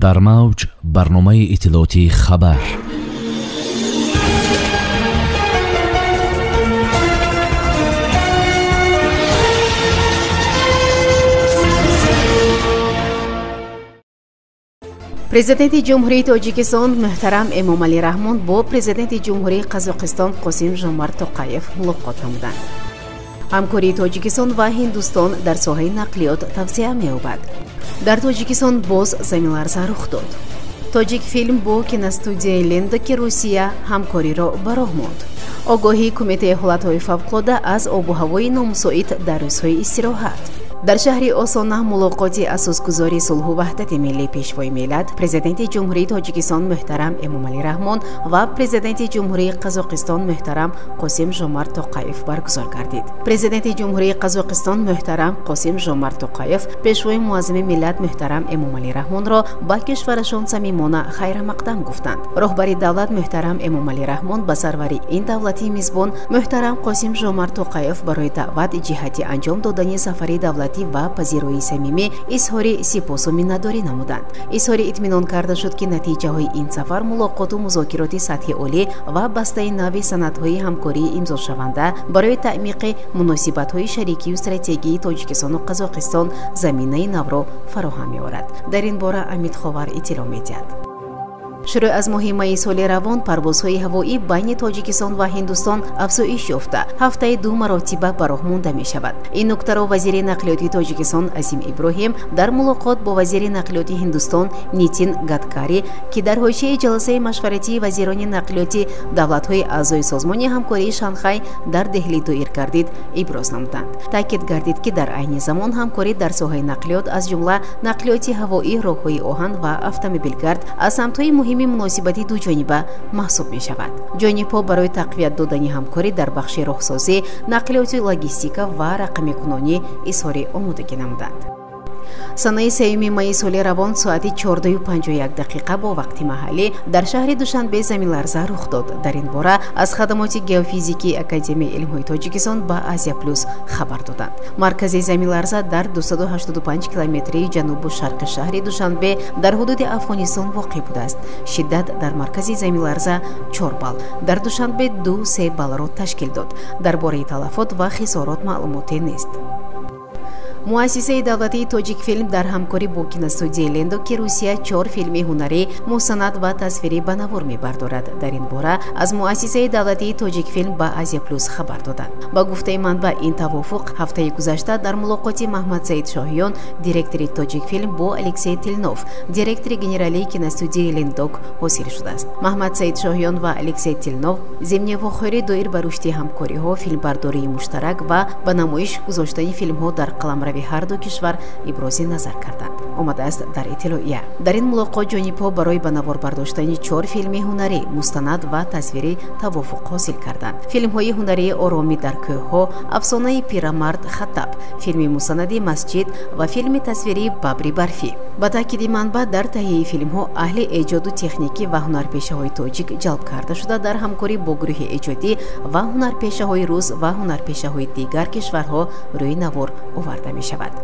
Дар мавҷ барномаи иттилоотии хабар. Президенти Ҷумҳурии Тоҷикистон муҳтарам Эмомалӣ Раҳмон бо Президенти Ҷумҳурии Қазоқистон Қосим Жомарт Тоқаев мулоқот намуданд. Ҳамкории Тоҷикистон ва Ҳиндустон дар соҳаи нақлиёт тавсеа меёбад. Дар Тоҷикистон боз заминларза рух дод. Тоҷикфилм бо киностудияи Лендоки Русия ҳамкориро ба роҳ монд. Огоҳии Кумитаи ҳолатҳои фавқулода аз обу ҳавои номусоид дар рӯзҳои истироҳат. Дар шаҳри Осона мулоқоти асосгузори сулҳу ваҳдати миллӣ, Пешвои миллат, Президенти Ҷумҳурии Тоҷикистон муҳтарам Эмомалӣ Раҳмон ва Президенти Ҷумҳурии Қазоқистон муҳтарам Қосим Жомарт Тоқаев баргузор гардид. Президенти Ҷумҳурии Қазоқистон муҳтарам Қосим Жомарт Тоқаев Пешвои муаззами миллат муҳтарам Эмомалӣ Раҳмонро ба кишварашон самимона хайрамақдам гуфтанд. Роҳбари давлат муҳтарам Эмомалӣ Раҳмон ба сарвари ин давлати мизбон муҳтарам Қосим Жомарт Тоқаев барои даъват ҷиҳати анҷом додани сафари давлатӣ ва пазироии самимӣ изҳори сипосу миннатдорӣ намуданд. Изҳори итминон карда шуд, ки натиҷаҳои ин сафар мулоқоту музокироти сатҳи олӣ ва бастаи нави санадҳои ҳамкории имзошаванда барои таъмиқи муносибатҳои шарикию стратегии Тоҷикистону Қазоқистон заминаи навро фароҳам меорад. Дар ин бора Амид Ховар иттилоъ медиҳад. Шурӯъ аз моҳи майи соли равон парвозҳои ҳавоӣ байни Тоҷикистон ва Ҳиндустон афзоиш ёфта, ҳафтаи 2 маротиба ба роҳ монда мешавад. Ин нуктаро вазири нақлиёти Тоҷикистон Азим Иброҳим дар мулоқот бо вазири нақлиёти Ҳиндустон Нитин Гадкари, ки дар ҳошияи ҷаласаи машваратии вазирони нақлиёти давлатҳои аъзои Созмони ҳамкории Шанхай дар Деҳлӣ доир гардид, иброз намуданд. Таъкид гардид, ки дар айни замон ҳамкорӣ дар соҳаи нақлиёт, аз ҷумла нақлиёти ҳавоӣ, роҳҳои оҳан ва автомобилгард аз самтҳои муҳими муносибати дуҷониба маҳсуб мешавад. Ҷонибҳо барои тақвият додани ҳамкорӣ дар бахши роҳсозӣ, нақлиёти логистика ва рақамикунонӣ изҳори омодагӣ намуданд. Санаи 3 майи соли равон соати 14:51 бо вақти маҳаллӣ дар шаҳри Душанбе заминларза рух дод. Дар ин бора аз хадамоти геофизикии Академияи илмҳои Тоҷикистон ба Азия Плюс хабар доданд. Маркази заминларза дар 285 километрии ҷанубу шарқи шаҳри Душанбе дар ҳудуди Афғонистон воқеъ будааст. Шиддат дар маркази заминларза 4 балл, дар Душанбе 2-3 баллро ташкил дод. Дар бораи талафот ва хисорот маълумоте нест. Муассисаи давлатии Тоҷикфилм дар ҳамкорӣ бо киностудияи Лендоки Русия 4 филми ҳунарӣ, мустанад ва тасвирӣ ба навор мебардорад. Дар ин бора аз муассисаи давлатии Тоҷикфилм ба Азия Плюс хабар доданд. Ба гуфтаи манбаъ, ин тавофуқ ҳафтаи гузашта дар мулоқоти Маҳмадсаид Шоҳиён, директори Тоҷикфилм, бо Алексей Тилнов, директори генералии киностудияи Лендок ҳосил шудааст. Маҳмадсаид Шоҳиён ва Алексей Тилнов зимни вохӯрӣ доир ба рушди ҳамкориҳо, филмбардории муштарак ва ба намоиш гузоштани филмҳо дар қаламрави ҳар ду кишвар ибрози назар карданд. Омадааст дар иттилоия. Дар ин мулоқот ҷонибҳо барои ба навор бардоштани 4 филми ҳунарӣ, мустанад ва тасвирӣ тавофуқ ҳосил карданд. Филмҳои ҳунарии Оромӣ дар кӯҳҳо, Афсонаи пирамард Хаттаб, филми мустанади Масҷид ва филми тасвирии Бабри барфӣ. Ба таъкиди манбаъ, дар таҳияи филмҳо аҳли эҷоду техникӣ ва ҳунарпешаҳои тоҷик ҷалб карда шуда, дар ҳамкорӣ бо гурӯҳи эҷодӣ ва ҳунарпешаҳои рус ва ҳунарпешаҳои дигар кишварҳо рӯи навор оварда мешавад.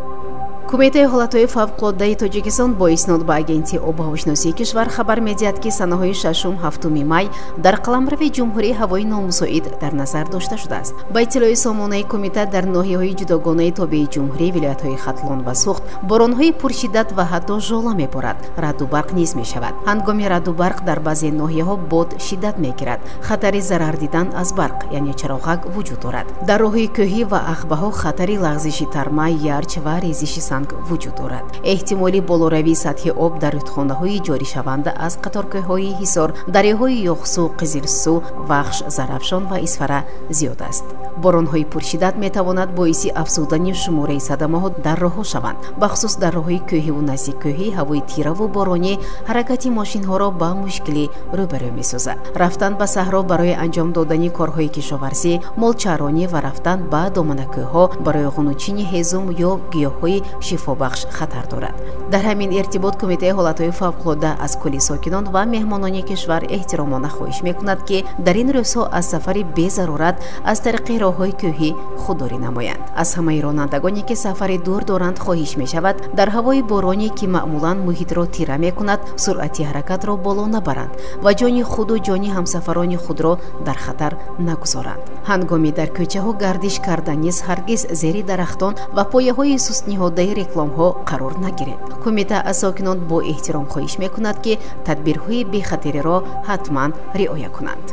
Кумитаи ҳолатҳои фавқулоддаи Тоҷикистон бо иснод ба Агентии обуҳавошиносии кишвар хабар медиҳад, ки санаҳои 6-7 май дар қаламрави ҷумҳурӣ ҳавои номусоид дар назар дошта шудааст. Ба иттилои сомонаи кумита, дар ноҳияҳои ҷудогонаи тобеи ҷумҳурӣ, вилоятҳои Хатлон ва Суғд боронҳои пуршиддат ва ҳатто жола меборад. Раъду барқ низ мешавад. Ҳангоми раъду барқ дар баъзе ноҳияҳо бод шиддат мегирад. Хатари зарар дидан аз барқ, яъне чароғак, вуҷуд дорад. Дар роҳҳои кӯҳӣ ва ағбаҳо хатари лағзиши тарма, ярч ва резиши санг вуҷуд дорад. Эҳтимоли болоравии сатҳи об дар рӯдхонаҳои ҷоришаванда аз қаторкӯҳҳои Ҳисор, дарёҳои Ёхсу, Қизилсу, Вахш, Зарафшон ва Исфара зиёд аст. Боронҳои пуршиддат метавонад боиси афзудани шумораи садамаҳо дар роҳҳо шаванд. Бахусус дар роҳҳои кӯҳиву наздиккӯҳӣ ҳавои тираву боронӣ ҳаракати мошинҳоро ба мушкилӣ рӯбарӯ месозад. Рафтан ба саҳро барои анҷом додани корҳои кишоварзӣ, молчаронӣ ва рафтан ба доманакӯҳҳо барои ғунучини ҳезум ё гиёҳҳои шифобахш хатар дорад. Дар ҳамин иртибот Кумитаи ҳолатҳои фавқулодда аз кулли сокинон ва меҳмонони кишвар эҳтиромона хоҳиш мекунад, ки дар ин рӯзҳо аз сафари безарурат аз тариқи роҳҳои кӯҳӣ худдорӣ намоянд. Аз ҳамаи ронандагоне, ки сафари дур доранд, хоҳиш мешавад дар ҳавои боронӣ, ки маъмулан муҳитро тира мекунад, суръати ҳаракатро боло набаранд ва ҷони худу ҷони ҳамсафарони худро дар хатар нагузоранд. Ҳангоми дар кӯчаҳо гардиш кардан низ ҳаргиз зери дарахтон ва пояҳои сустниҳодаи рекламҳо қарор нагиред. Кумита аз сокинон бо эҳтиром хоҳиш мекунад, ки тадбирҳои бехатариро ҳатман риоя кунанд.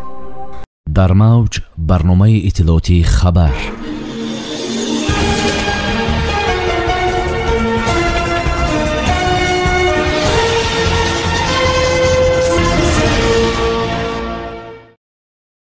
Дар мавҷ барномаи иттилоотии «Хабар».